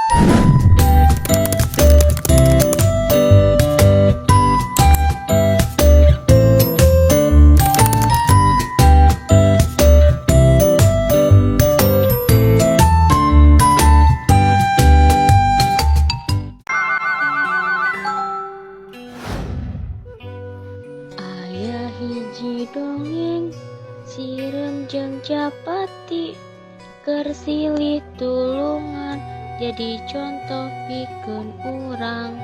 Aya hiji dongeng sireum jeung Japati keur silih tulungan jadi contoh pikeun urang.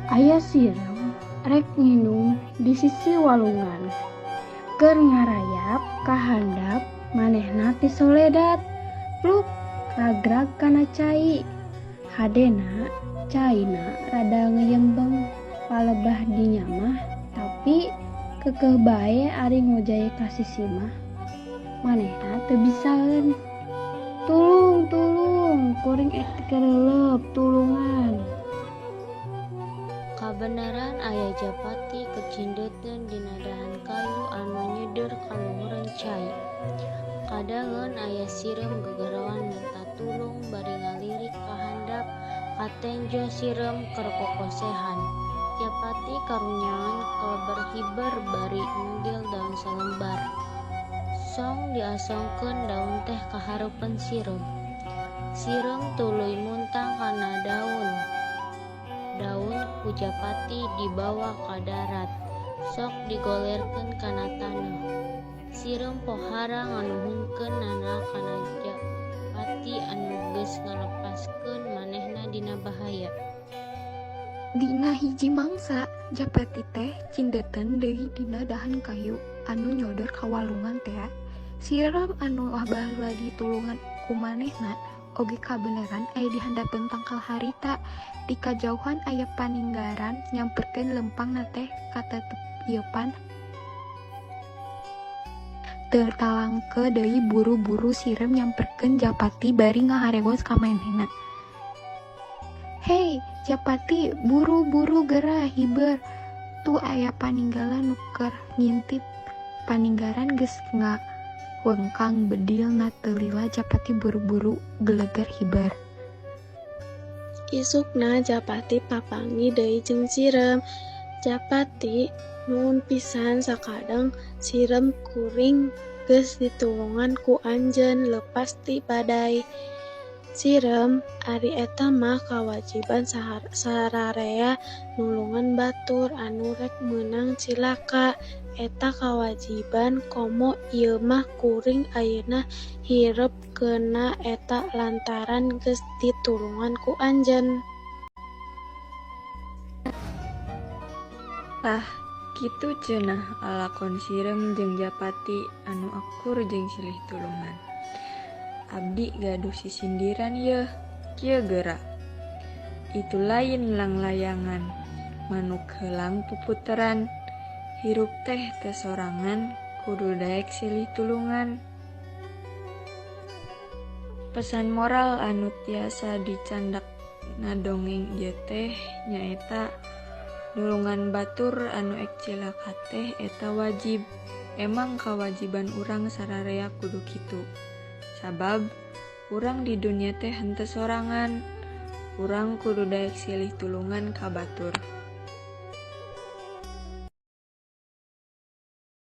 Aya sireum rek nginum di sisi walungan. Keur ngarayap ka handap manehna tisoledat pluk ragrag kana cai. Hadena caina rada ngeyembeng palebah dinya mah tapi keukeuh bae ari ngojay ka sisi mah manehna teu bisaeun. Tulung tulung kuring ek tikeureuleub tulungan. Kabeneran aya Japati keur cindeuteun dina dahan kayu anu nyeuder ka luhureun cai. Kadangen aya sireum gegeroan minta tulung bari ngalirik ka handap katenjo sireum keur kokosehan. Japati karunyaeun keleber hiber bari nugel daun salembar. Song diasongkeun daun teh ka hareupeun sireum. Sireum tuluy muntang kana daun. Daun ku Japati dibawa ka darat, sok digolerkeun kana taneuh. Sireum pohara nganuhunkeunana kana Japati anu geus ngalepaskeun manehna dina bahaya. Dina hiji mangsa, Japati teh cindeuteun deui dina dahan kayu anu nyodor ka walungan tea. Sireum anu baheula ditulungan ku manehna oge kabeneran aya di handapeun tangkal harita. Di kajauhan aya paninggaran nyamperkeun leumpangna teh kateteupan. Teu talangke deui buru-buru sireum nyamperkeun Japati bari ngaharewos ka manehna. "Hei Japati, buru-buru geura hiber, tuh aya paninggalan nu keur ngintip." Paninggaran geus ngawengkang bedilna teu lila Japati buru-buru gelegar hiber. Isukna Japati papanggih deui jeung sireum. Japati, "Nuhun pisan sakadeng sireum kuring geus ditulungan ku anjeun leupas ti badai." Sireum, "Ari eta mah kawajiban sararea nulungan batur anu rek meunang cilaka. Eta kawajiban komo ieu mah kuring ayeuna hirep keuna eta lantaran geus ditulungan ku anjeun." Tah kitu cenah lalakon sireum jeung Japati anu akur jeung silih tulungan. Abdi gaduh sisindiran yeuh, kieu geura. Itu lain langlayangan, manuk heulang puputeran. Hirup teh teu sorangan, kudu daek silih tulungan. Pesan moral anu tiasa dicandak na dongeng ieu teh nyaeta nulungan batur anu ek cilaka teh eta wajib. Emang kawajiban urang sararea kudu kitu. Sabab urang di dunya teh henteu sorangan. Urang kudu daek silih tulungan ka batur.